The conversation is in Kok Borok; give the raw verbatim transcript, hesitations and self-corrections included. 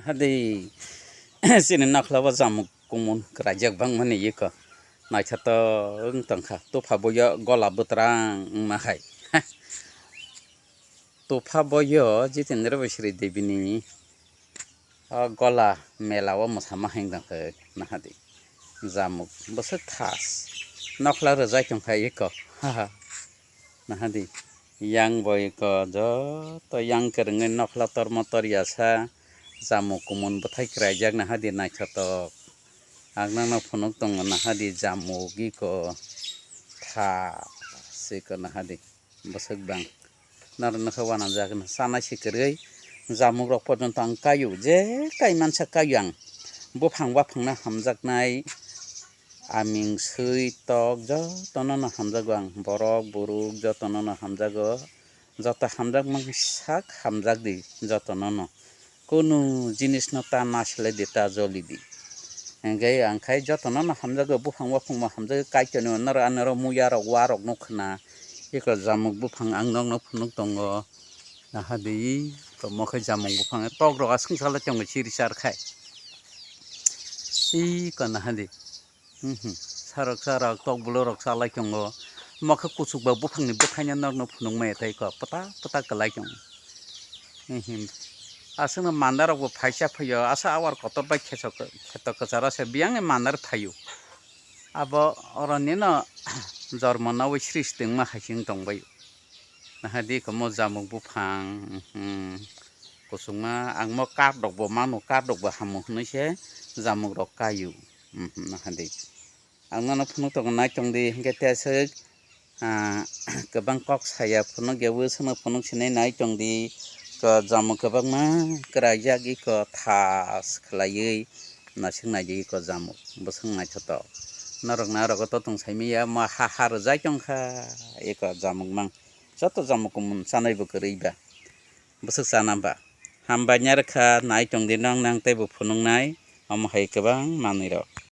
Hadi chini nokhla o jamuk kumun kwraijak bangmani iko naithotok wng tongkha. Tupha boyo gola bwtrang wngma hai. Tupha boyo Jitendra Bashri Devi ni o gola mela o mwsama hai wng tongkha. Nahadi jamuk bwswk thas nokhla rwjak tongkha iko. Nahadi yang boi ko joto yang kwrwngwi nokhla tormo tor yasa jamuk kumun bwthai kwraijak nahadi naithotok. Ang nangno phunuk tongo nahadi jamuk iko tha siko nahadi bwswk bang. Norok nokha wanajak chanai si kwrwi jamuk rok porjonto ang kaio je kai mansa kaio ang buphang waphangno hamjaknai. Aming swi tok jotono no hamjago ang, borok buruk jotono no hamjago, joto hamjakma sak hamjak di jotono no, kunu jinis no ta nasilai di ta joli di, hingke ang khai jotono no hamjago, buphang waphang bo hamjago, kaitorni norok anoro muya rok wa rok no khna, eko jamuk buphang ang nog no phunuk tongo, nahadi, tomo khe jamuk buphang tok rok aswk salai tongo chiri char khai, iko nahadi. Hmm, hmm. Sarok sarok tok bwlwi rok salai tongo. Mokhe kuchuk ba buphangni bwthaino norno phunukmaya tei kok pwtak pwtak kwlai tongo. Hmm, hmm. Aswkno mandarokbo phaisa phaio, asa awar kotor bai kheto kwcharo se biyangni mandar phaio. Abo oronino jormo naui srishti wngma hai se wng tongbaio. Nahadi komo jamuk buphang, hmm, kuchukma ang mo kardokbo mano, kardokbo hamo hwnwi se jamukrok kaio. Hmm, nahadi. Ang nono phunuk tongo nai tong di, hingke tei aswk, ah, kwbang kok saya phunuk ya, wi sono phunuk sinai nai tong di. Ko jamuk kwbangma kwraijak iko thas khwlaiwi naisik nai di iko jamuk bwswk naithotok. Norok na aro to tong sai manya ma ha ha rwjak tong kha iko jamuk mang. Joto jamuk kumun chanai bo kwrwi ba. Bwswk chana ba. Hambai nya rwkha nai tong di nang nang tei bo phunuk nai. Omo hai kwbang manwi rok.